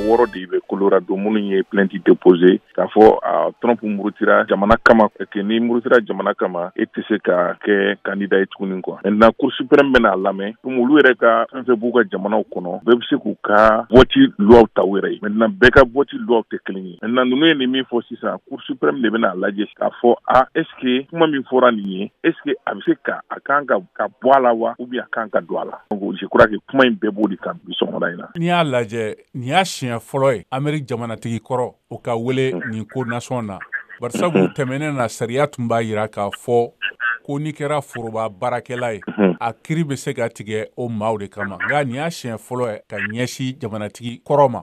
Mɔgɔ 6 de bɛ Colorado minnu ye plainte déposé k'a fɔ a Trump murutira jamana kama, que ni murutira jamana kama, e tɛ se ka kɛ candidat ye tuguni quoi. Maintenant, Cour suprême bɛna a lamɛn, komi olu yɛrɛ ka fɛn fɛn b'u ka jamanaw kɔnɔ, bɛɛ bɛ se k'u ka vote loi ta u yɛrɛ ye. Maintenant, bɛɛ ka vote loi tɛ kelen ye. Maintenant, ninnu ye nin min fɔ sisan, Cour suprême de bɛna a lajɛ k'a fɔ a est ce que kuma min fɔra nin ye, est ce que a bɛ se ka a kan ka bɔ a la wa, ou bien a kan ka don a la. Donc je crois que kuma in bɛɛ b'o de kan bi sɔgɔmada in na. N'i y'a lajɛ, nin y'a siɲɛ fɔlɔ ye Amérique jamanatigi kɔrɔ o ka wele nin ko nasɔn na, barisabu tɛmɛnen na, sariya tun b'a yira k'a fɔ ko n'i kɛra foroba baarakɛla ye, a kiri bɛ se ka tigɛ o maaw de kama. Nka nin y'a siɲɛ fɔlɔ ye ka ɲɛsin jamanatigi kɔrɔ ma.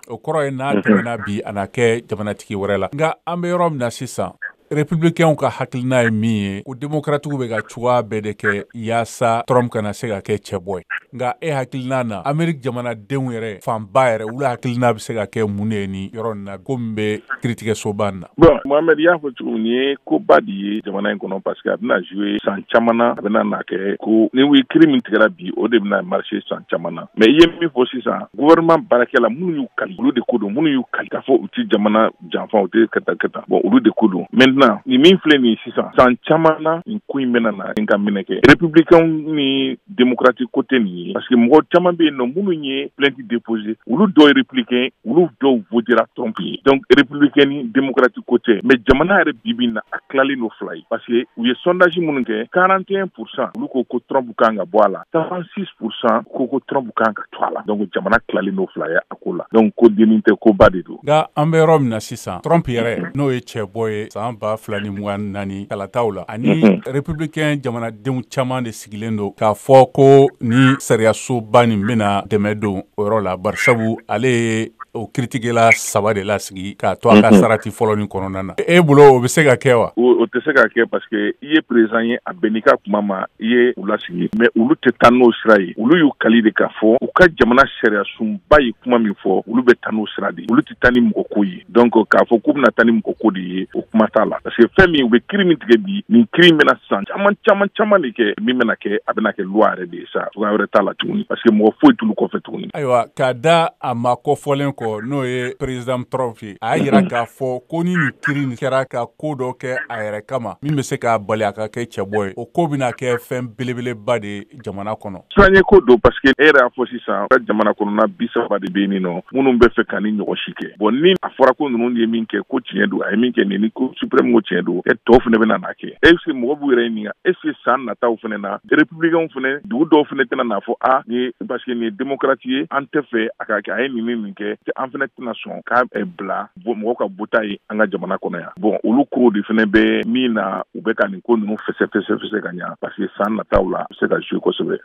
O kɔrɔ ye n'a tɛmɛna bi, a na kɛ jamanatigi wɛrɛ la. Nka an bɛ yɔrɔ min na sisan, républicainw ka hakilina ye min ye, ko démocratiw bɛ ka cogoya bɛɛ de kɛ yaasa Trump kana se ka kɛ cɛbɔ ye. Nka e hakilina na, Amérique jamanadenw yɛrɛ fanba yɛrɛ, olu hakilina bɛ se ka kɛ mun de ye nin yɔrɔ nin na, ko min bɛ kiiritigɛsoba nin na? Bon, Mohamed, i y'a fɔ cogo min, nin ye koba de ye jamana in kɔnɔ, parce que a bɛna jouer san caman na. A bɛna na kɛ ko ni kiri min tigɛra bi, o de bɛna marcher san caman na. Mais i ye min fɔ sisan, gouvernement baarakɛla minnu y'u kali, olu de ko don. Minnu y'u kali k'a fɔ u ti jamana janfa, u tɛ ka taa kɛ tan, bon, olu de ko don. Maintenant, nin min filɛ nin ye sisan, san caman na nin ko in bɛna na ka minɛ kɛ républicain ni démocrate côté nin ye, parce que mɔgɔ caman bɛ yen nɔ minnu ye plainte déposé, olu dɔw ye républicain, olu dɔw votera Trump ye. Donc républicain ni démocrate côté. Mais jamana yɛrɛ bi bi in na, a tilalen don fila ye, parce que u ye sondage minnu kɛ, 41% olu ko ko Trump kan ka bɔ a la, 36% ko Trump kan ka to a la. Donc jamana tilalen don fila ye a ko la. Donc ko dennin tɛ, koba de don. Nka an bɛ yɔrɔ min na sisan, Trump yɛrɛ, n'o ye cɛbɔ ye san 2024 kalataw la, ani républicain jamanadenw caman de sigilen don k'a fɔ ko ni sariyasoba nin bɛna dɛmɛ don o yɔrɔ la, barisabu ale ye o kiritigɛla saba de lasigi k'a to a ka sarati fɔlɔ nin kɔnɔna na. E bolo, o bɛ se ka kɛ wa? O tɛ se ka kɛ, parce que i ye président ye, a bɛn n'i ka kuma ma, i ye u lasigi, mais olu tɛ taa n'o sira ye. Olu y'u kali de k'a fɔ u ka jamana sariya sunba ye kuma min fɔ, olu bɛ taa n'o sira de ye. Olu tɛ taa ni mɔgɔ ko ye. Donc k'a fɔ k'u bɛna taa ni mɔgɔ ko de ye, o kuma t'a la, parce que fɛn min u bɛ kiri min tigɛ bi, nin kiri in bɛna san caman caman caman de kɛ. Min bɛna kɛ, a bɛna kɛ loi yɛrɛ de ye sa, cogoya wɛrɛ t'a la tuguni, parce que mɔgɔ foyi t'olu kɔfɛ tuguni. Ayiwa, k'a da a ma kɔfɔlen kɔ, n'o ye président Trump ye, a y'a yira k'a fɔ ko ni nin kiri nin kɛra ka ko dɔ kɛ a yɛrɛ kama min bɛ se k'a bali a ka kɛ cɛbɔ ye, o ko bɛna kɛ fɛn belebeleba de ye jamana kɔnɔ. Siranɲɛ ko don, parce que e yɛrɛ y'a fɔ sisan, ka jamana kɔnɔna 30 de bɛ yen nɔ minnu bɛ fɛ ka ni ɲɔgɔn si kɛ. Bon, ni a fɔra ko ninnu ye min kɛ ko tiɲɛ don, a ye min kɛ nin ni Cour suprême ko tiɲɛ don, e tɔw fana bɛna n'a kɛ. Est ce que mɔgɔ b'u yɛrɛ ɲininka, est ce que san nataw fana na, républicain fana, dugu dɔw fana tɛna n'a fɔ a ni parce que nin ye démocrate ye, an tɛ fɛ a ka kɛ, a ye nin ni nin kɛ, an fana tɛna sɔn k'a bila mɔgɔw ka bota ye an ka jamana kɔnɔ yan? Bon, olu kow de fana bɛ min na, u bɛ ka nin ko ninnu fɛsɛ fɛsɛ fɛsɛ ka ɲa, parce que san nataw la, a bɛ se ka jouer kosɛbɛ.